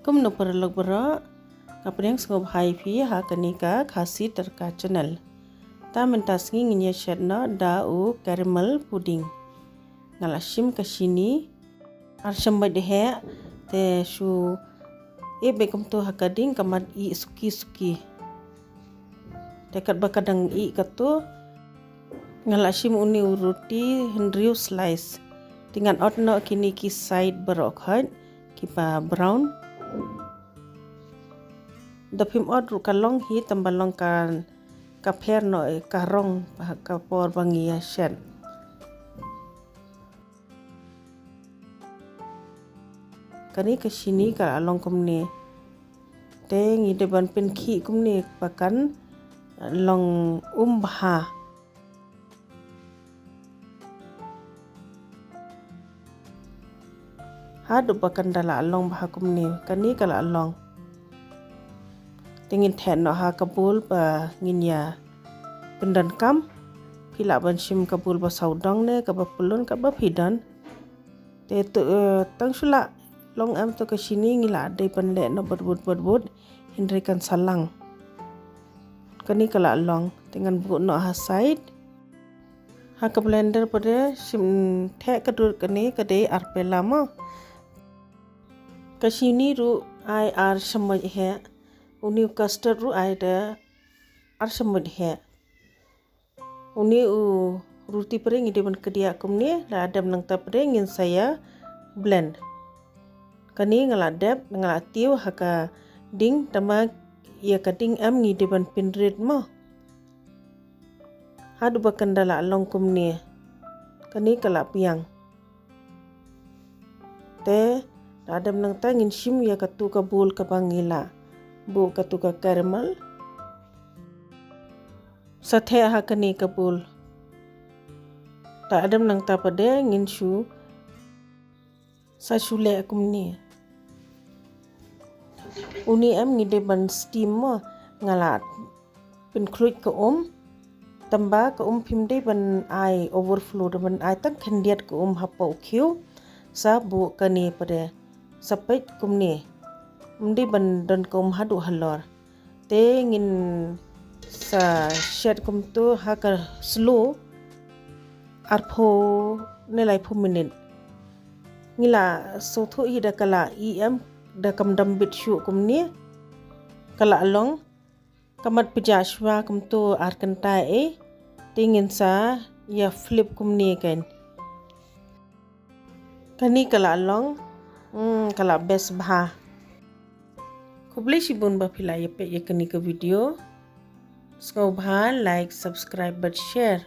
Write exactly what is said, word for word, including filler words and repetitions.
Kumno paralok baroh, nga pdiang sngewbha ïa phi ha kane ka Khasi Tadka channel. Te mynta sngi ngin ïa shet noh da u caramel pudding. Nga la shim ka shini ar shamoit heh, te shu ïeh beit kumto ha ka ding, ka mat ïeh suki suki. Te katba ka dang ïeh kato, nga la shim une u ruti hynriew slice. Te ngan ot noh kine ki side baroh khoit, kiba brown. Da phim ot ruh ka long hi, tangba long ka, ka pher noh ka rong ha ka por ba ngi ïa shet. Kane ka shini ka la long kumne. Te ngi dei ban pynkhih kumne ba kan long um bha. Haduh ba kan da la long bha kumne, kane ka la long. Te ngin theh noh ha ka bowl ba ngin ïa pyndonkam. Phi lah ban shim ka bowl ba sawdong ne kaba pyllun, kaba phi don. Te to, eh, tang shu la long em to ka shini, ngi la dei ban leh noh bad bud bad bud, hynrei kan sa lang. Kane ka la long, te ngan buh noh ha side. Ha ka blender pat de shim theh ka dur, kane ka dei ar pela mo. Ka shini ruh ai ar shamoit heh. Une u custard ruh ai da ar shamoit heh. Une u ruti pat de ngi dei ban kdiah kumne, lada dep nangta pat de ngin sa ïa blend. Kane nga la dep, nga la tiew ha ka ding, tangba ïa ka ding em ngi dei ban pynrit mo. Haduh ba kan da la long kumne. Kane ka la biang. Te lada dep nangta ngin shim ïa katu ka bowl kaba ngi la buh katu ka caramel. Sa theh ha kane ka bowl. Lada dep nangta pat de ngin shu, sa shu leh kumne. Une em ngi dei ban steam mo, nga la pynkhluit ka um. Tangba ka um phim dei ban ai overflow, dei ban ai tang khyndiat ka um hapoh u khiew. Sa buh kane pat de, sa peit kumne. Ym dei ban don ka um haduh halor. Te ngin sa shet kumto ha ka slow arphew ne laiphew minit. Ngi la sngewthuh hi da ka la ïeh em, da kam dam bit shuh kumne. Ka la long, ka mat pjah shuwa kumto ar kynta ei. Te ngin sa ïa flip kumne kan. Kane ka la long, hmm, ka la best bha. Khublei shibun ba phi la ïa peit ïa kane ka video. Sngewbha like, subscribe bad share.